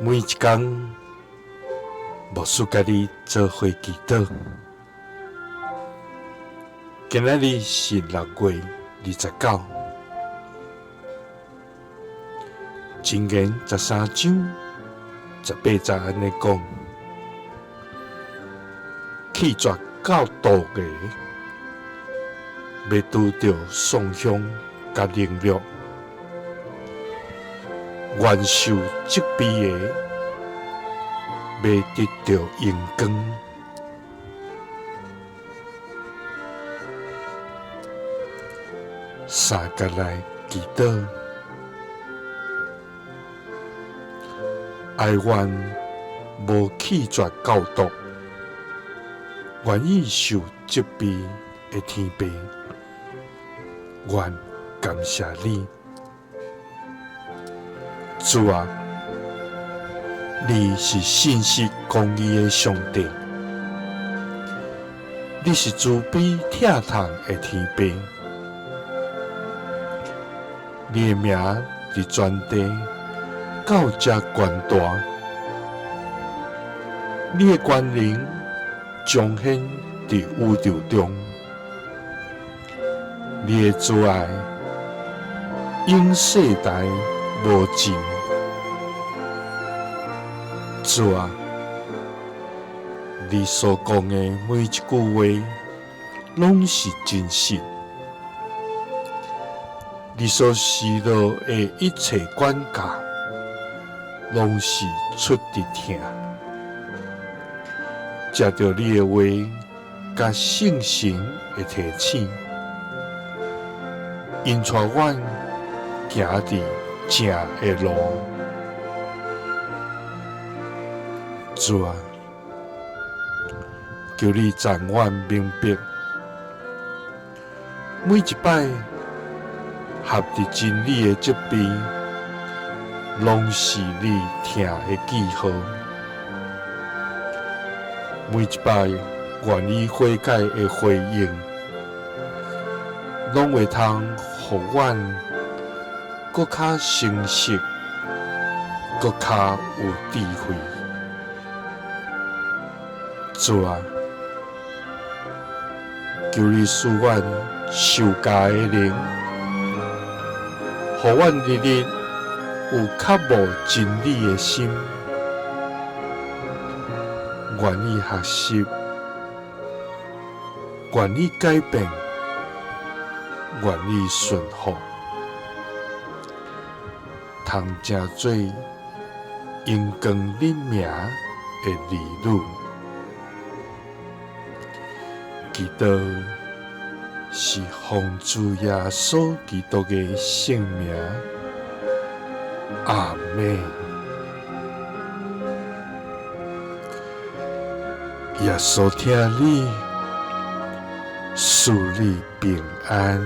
每一工，牧師佮你做伙祈禱。今仔日是6月29，箴言13章18節按呢講：棄絕教導的，欲拄著喪享佮凌辱；願受責備的，欲得著榮光。相共來祈禱，哀願無棄絕教導，願意受責備的天父，願感謝你，主啊，你是信實公義的上帝，你是慈悲疼痛的天父，你的名佇全地到遮懸大，你的權能彰顯佇宇宙中，你的慈愛永世代無盡。主啊，你所講的每一句話，攏是真實。你所施落的一切管教，攏是出自疼。藉著你的話，佮聖神的提醒，引帶阮行佇正的路。主啊，求你贈阮明白，每一擺合佇真理的責備，攏是你疼的記號。每一擺願意悔改的回應，攏會通予阮閣較成熟，閣較有智慧。主啊，求你賜阮受教的靈，予阮日日有渴慕真理的心，願意學習，願意改變，願意順服，通成做榮光你名的兒女。祈禱是奉主耶穌基督的聖名，阿們。耶穌疼你，賜你平安。